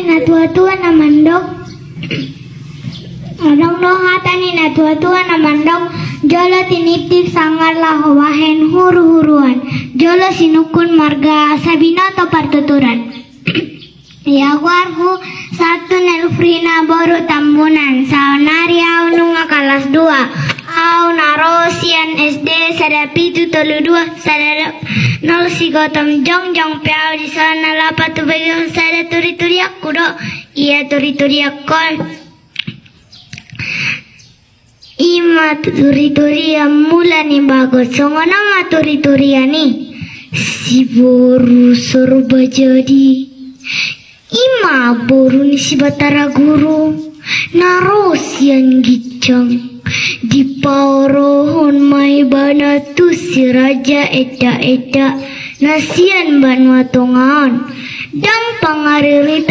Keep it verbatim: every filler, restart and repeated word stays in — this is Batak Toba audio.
Natuatua na mandok. Adong do hata ni natuatua na mandok: jolo tiniptip sanggar laho bahen huruhuruan, jolo sinungkun marga asa binoto partuturan. Ia goarhu Sabtu Nelfrina boru Tambunan. Saonari au nunga kalas dua. Au na ro sian S D sada pitu tolu dua sada nol Sigotom. Jongjong pe au dison na laho patubegeon sada turiturianku do. Ia turiturianku on, i ma turiturian mula ni bagot. Songon on ma turiturian i: Si Boru Sorba Jadi, i ma boru ni si Batara Guru, na ro sian ginjang. Dipaorohon ma ibana tu si Raja Enda-enda na sian banua tonga on. Ndang pangaririt